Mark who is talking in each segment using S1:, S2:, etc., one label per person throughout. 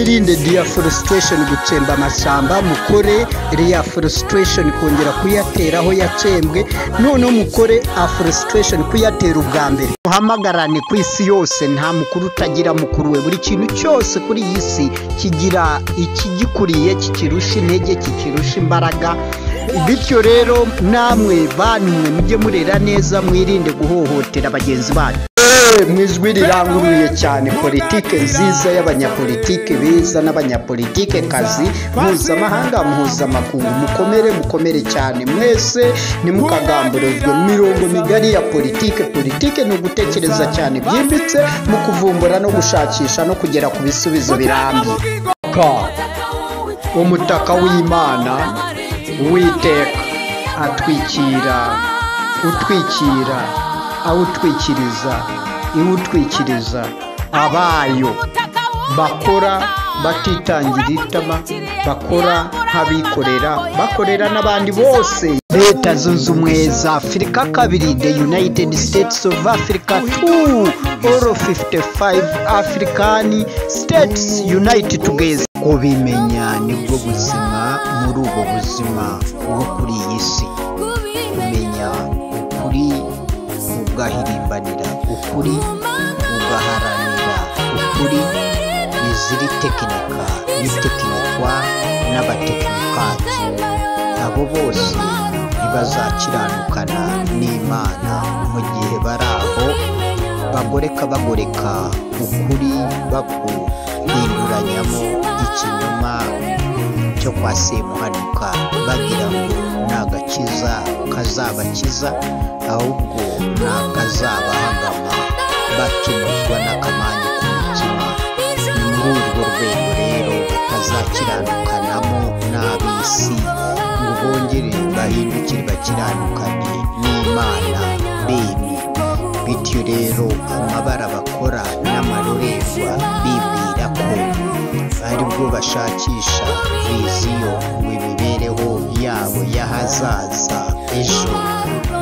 S1: Mwirinde deforestation, gutsemba amashyamba. Mukore reforestation, kongera kuyatera aho yatsembwe. Noneho mukore afforestation, kuyatera ubwa mbere. Muhamagarane ku isi yose, nta mukuru utagira mukuru we. Buri kintu cyose kuri iyi si kigira ikigikuriye, kikirusha intege, kikirusha imbaraga. Bityo rero namwe bantu mwe, mujye murera neza, mwirinde guhohotera bagenzi banyu. Mu ijwi riranguruye cyane, politike nziza y'abanyapolitike beza n'abanyapolitike kazi mpuzamahanga, mpuzamakungu, mukomere, mukomere cyane mwese, ntimukagamburuzwe mu mirongo migari ya politike. Politike ni ugutekereza cyane byimbitse mu kuvumbura no gushakisha no kugera ku bisubizo birambye. Umutaka w'Imana Uwiteka atwikira, utwikira, awutwikiriza, iwutwikiriza abayo bakora batitangira itama, bakora nk'abikorera, bakorera n'abandi bose. Leta Zunze Ubumwe za Afurika kabiri, the United States of Africa 2, all 55 African states unite together. Kubimenya nibwo buzima muri ubu buzima bwo kuri iyi si. Kumenya ukuri, ugahirimbanira ukuri, ugaharanira ukuri bizira tekinika n'itekinikwa n'abatekinikaji, abo bose ntibazakiranukana n'Imana mu gihe bari aho bagoreka, bagoreka ukuri, bakuhinduranyamo ikinyoma cyo kwa Semuhanuka, bagira ngo ni agakiza kazabakiza, ahubwo ni akazabahagama bacumuzwa n'akamanyu k'umutima. Ni muri urwo rwego rero batazakiranukanamo n'ab'isi ngo bongere bahindukire bakiranukane n'Imana bemye. Bityo rero amabara bakora n'amarorerwa, bibwira ko aribwo bashakisha vision ngo imibereho yabo y'ahazaza ejo,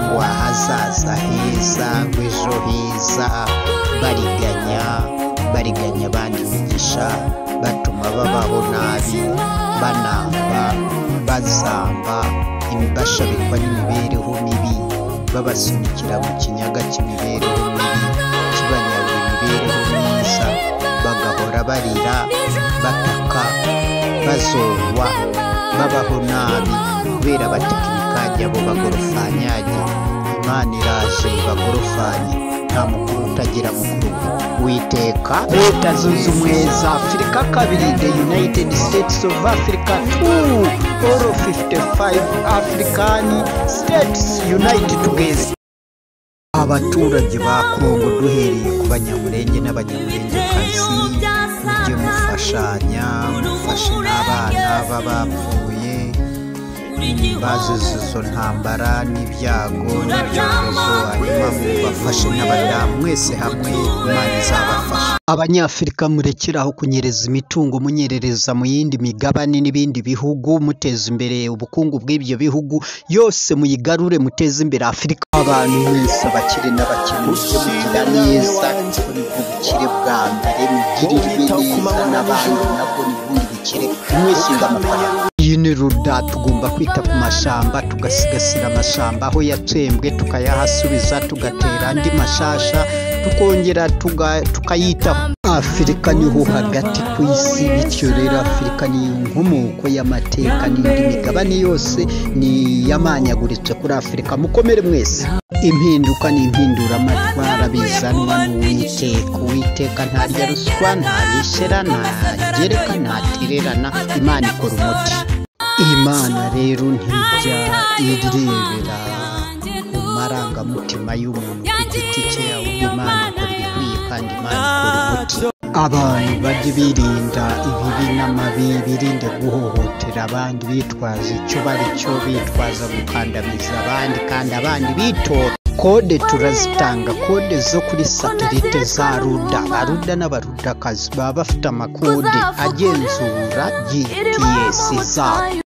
S1: ngo ahazaza heza, ngo ejo heza, bariganya, bariganya abandi imigisha, batuma babaho nabi, banamba, bazamba, bashabikwa n'imibereho mibi, babasunikira mu kinyaga cy'imibereho mibi kibanyaga imibereho myiza, bagahora barira, bataka, bazongwa, babaho nabi kubera abatekinikajya, abo bagorofanyage. Imana iraje bagorofanye. Nta mukuru utagira mukuru we. Witeka. Leta Zunze Ubumwe za Afurika kabiri, the United States of Africa 2, all 55 African states unite together. Abaturage ba Kongo, duhereye ku Banyamurenge n'Abanyamurengekazi, mujye mufashanya, mufashe n'abana b'abapfuye bazize izo ntambara n'ibyago n'ibyorezo, hanyuma mubafashe n'abadamu. Mwese hamwe Imana izabafasha. Abanyafurika, murekeraho kunyereza imitungo, munyerereza mu yindi migabane n'ibindi bihugu, muteza imbere ubukungu bw'ibyo bihugu, yose muyigarure, muteze imbere Afurika. Abantu mwese, abakire n'abakene, mujye mugira neza kuko nibwo bukire bwa mbere. Mugirirwe neza n'abandi, nabwo ni ubundi bukire. Mwishinga amafaranga. Iyi ni ruda. Tugomba kwita ku mashamba, tugasigasira amashamba aho yatsembwe, tukayahasubiza, tugatera andi mashasha, tukongera tukayitaho. Afurika niho hagati ku isi. Bityo rero Afurika ni inkomoko y'amateka n'indi migabane yose ni yamanyaguritse kuri Afurika. Mukomere mwese. Impinduka ni impinduramatwara bizanwa n'Uwiteka. Uwiteka ntarya ruswa, ntabishyera, ntagereka, ntatererana. Imana ikora umuti. Imana rero ntijya irebera ku marangamutima y'umuntu ku giti cye, ahubwo Imana ikora ibikwiye kandi Imana ikora umuti. Abantu bajye birinda ibibi n'amabi, birinde guhohotera abandi bitwaza icyo bari cyo, bitwaza gukandamiza abandi kandi abandi bitora. Code turazitanga, code zo kuri satellite za ruda. Abaruda n'Abarudakazi baba bafite amakode agenzura GPS zabo.